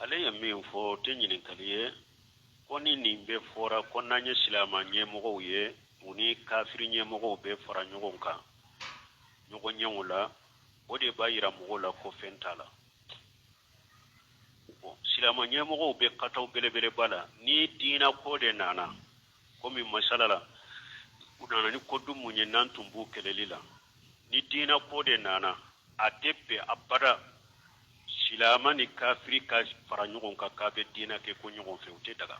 Ale ye min fɔ, o tɛ ɲininkali ye. Ko ni nin bɛɛ fɔra ko n'an ye silama ɲɛmɔgɔw ye, u ni kafiri ɲɛmɔgɔw bɛ fara ɲɔgɔn kan ɲɔgɔn ɲɛw la, o de b'a yira mɔgɔw la ko fɛn t'a la. Bon, silama ɲɛmɔgɔw bɛ kataw belebeleba la ni diina ko de nana. Komi masala la, u nana ni ko dun mun ye n'an tun b'u kɛlɛli la, ni diina ko de nana, a tɛ bɛn abada silama ni kafiri ka fara ɲɔgɔn kan k'a bɛ diina kɛ ko ɲɔgɔn fɛ. U tɛ daga.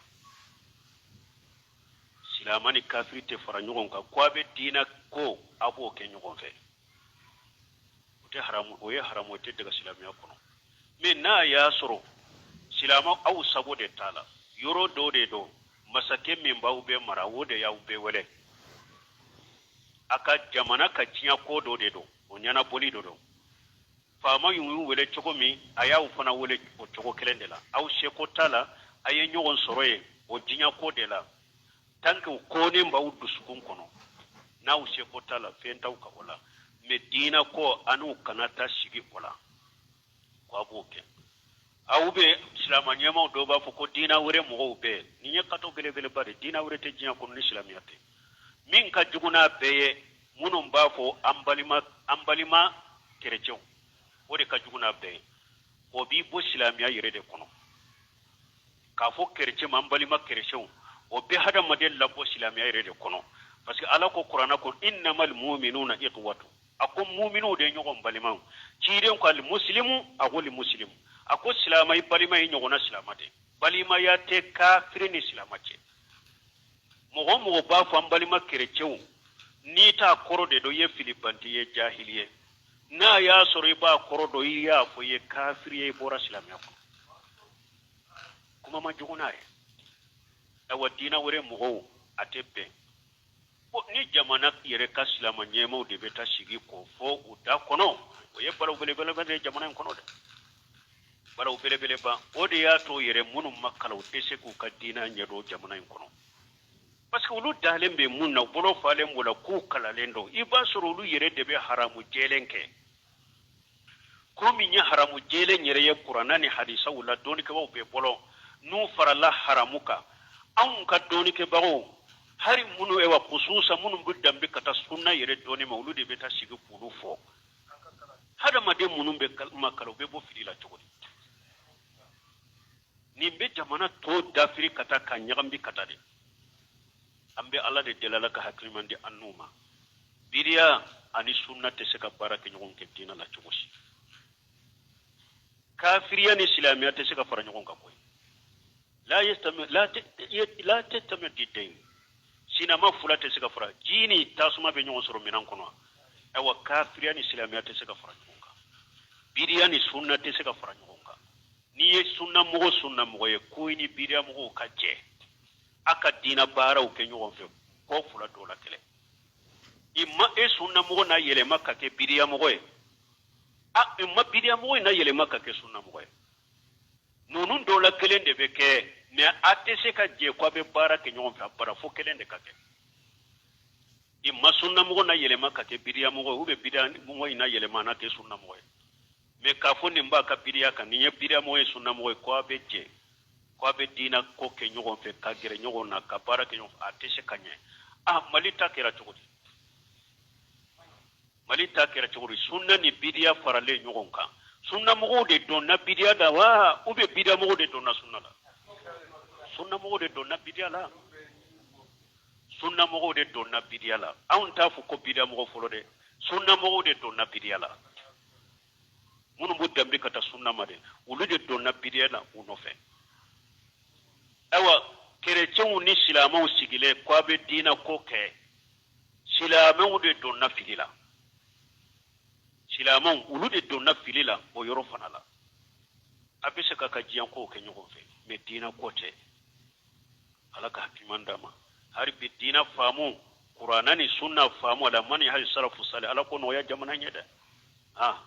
Silama ni kafiri tɛ fara ɲɔgɔn kan ko a bɛ diina ko a b'o kɛ ɲɔgɔn fɛ. O tɛ haramu, o ye haramu, o tɛ daga silamɛya kɔnɔ. Mais n'a y'a sɔrɔ silama, aw sago de t'a la, yɔrɔ dɔ de don, masakɛ min b'aw bɛɛ mara, o de y'aw bɛɛ wele a ka jamana ka diɲɛ ko dɔ de don, o ɲɛnabɔli dɔ don. Faama y'u wele cogo min, a y'aw fana wele o cogo kelen de la. Aw seko t'a la, a ye ɲɔgɔn sɔrɔ yen o diɲɛ ko de la. Tant que o konen b'aw dusukun kɔnɔ, n'aw seko t'a la, fɛn t'aw ka o la. Mais diinɛ ko, a n'u kana taa sigi o la ko a b'o kɛ. Aw bɛ silamɛ ɲɛmaaw dɔw b'a fɔ ko diinɛ wɛrɛ mɔgɔw bɛɛ nin ye kato belebeleba de. Diinɛ wɛrɛ tɛ diɲɛ kɔnɔ ni silamɛya tɛ. Min ka jugu n'a bɛɛ ye, minnu b'a fɔ an balima, an balima kerecɛnw, o de ka jugu n'a bɛɛ ye. O b'i bɔ silamɛya yɛrɛ de kɔnɔ. K'a fɔ kerecɛn ma an balima kerecɛnw, o bɛ hadamaden labɔ silamɛya yɛrɛ de kɔnɔ, parce que Ala ko Kuranna ko innamal mu'minuna ikhwatu. A ko mu'minuw de ye ɲɔgɔn balimaw. Ciden ko al muslimu akhul muslimu. A ko silama i balima ye ɲɔgɔnna silama de. Balimaya tɛ kafiri ni silama cɛ. Mɔgɔ o mɔgɔ b'a fɔ an balima kerecɛnw, n'i t'a kɔrɔ de dɔn, i ye filibanti ye, jahili ye. N'a y'a sɔrɔ i b'a kɔrɔ dɔn, i y'a fɔ i ye kafiri ye, i bɔra silamɛya kɔnɔ. Kuma ma jugu n'a ye. Ayiwa, diinɛ wɛrɛ mɔgɔw, a tɛ bɛn. Ni jamana yɛrɛ ka silama ɲɛmaaw de bɛ taa sigi k'o fɔ u da kɔnɔ, o ye balawu belebeleba de ye jamana in kɔnɔ dɛ, balawu belebeleba. O de y'a to yɛrɛ minnu ma kalan, u tɛ se k'u ka diinɛ ɲɛdɔn jamana in kɔnɔ, parce que olu dalen bɛ mun na, u bolo falen b'o la k'u kalalen don. I b'a sɔrɔ olu yɛrɛ de bɛ haramu jɛlen kɛ. Ko min ye haramu jɛlen yɛrɛ ye Kuranna ni hadisaw la, dɔnnikɛbaaw bɛɛ bolo, n'u farala haramu kan, anw ka dɔnnikɛbagaw, hari minnu, ewa khususa minnu bɛ danbe ka taa sunna yɛrɛ dɔnni ma, olu de bɛ taa sigi k'olu fɔ. Hadamaden minnu bɛ ma kalan, u bɛ bɔ fili la cogo di? Nin bɛ jamana tɔ dafiri ka taa ka ɲagami ka taa de. An bɛ Ala de deli, Ala ka hakiliman di an n'u ma. Biriya ani sunna tɛ se ka baara kɛ ɲɔgɔn kɛ diinɛ la cogo si. Kafiriya ni silamɛya tɛ se ka fara ɲɔgɔn kan koyi. La yastami la tajtami diddayn. Sinama fila tɛ se ka fara. Ji ni tasuma bɛ ɲɔgɔn sɔrɔ minɛn kɔnɔ. Ayiwa, kafiriya ni silamɛya tɛ se ka fara ɲɔgɔn kan. Biriya ni sunna tɛ se ka fara ɲɔgɔn kan. N'i ye sunna mɔgɔ, sunna mɔgɔ ye, ko i ni biriya mɔgɔw ka jɛ a ka diinɛ baaraw kɛ ɲɔgɔn fɛ, ko fila dɔ la kɛlɛ. I ma e sunna mɔgɔ na yɛlɛma ka kɛ biriya mɔgɔ ye, a i ma biriya mɔgɔ in na yɛlɛma ka kɛ sunna mɔgɔ ye. Ninnu dɔw la kelen de bɛ kɛ, mais a tɛ se ka jɛ ko a bɛ baara kɛ ɲɔgɔn fɛ a bara, fo kelen de ka kɛ. I ma sunna mɔgɔ na yɛlɛma ka kɛ biriya mɔgɔ ye, ou bien biriya mɔgɔ in na yɛlɛma na kɛ sunna mɔgɔ ye. Mais k'a fɔ nin b'a ka biriya kan, nin ye biriya mɔgɔ ye, sunna mɔgɔ ye, ko a bɛ jɛ ko a bɛ diinɛ ko kɛ ɲɔgɔn fɛ, ka gɛrɛ ɲɔgɔn na, ka baara kɛ ɲɔgɔn fɛ, a tɛ se ka ɲɛ. A Mali ta kɛra cogo di? Mali ta kɛra cogo di? Sunna ni bidiya faralen ɲɔgɔn kan, sunnamɔgɔw de donna bidiya la wa, ou bien bidiyamɔgɔw de donna sunna la? Sunnamɔgɔw de donna bidiya la. Sunnamɔgɔw de donna bidiya la. Anw t'a fɔ ko bidiyamɔgɔ fɔlɔ dɛ, sunnamɔgɔw de donna bidiya la. Minnu b'u danbe ka taa sunna ma dɛ, olu de donna bidiya la u nɔfɛ. Ayiwa, kerecɛnw ni silamɛw sigilen ko a bɛ diinɛ ko kɛ, silamɛw de donna fili la. Silamɛw, olu de donna fili la o yɔrɔ fana la. A bɛ se k'a ka diɲɛ kow kɛ ɲɔgɔn fɛ, mais diinɛ ko tɛ. Ala ka hakiliman d'an ma. Hali bi diinɛ faamu, Kuranna ni sunna faamu, ala manhaji salafu sali, Ala ko nɔgɔya jamana ɲɛ dɛ. Ah.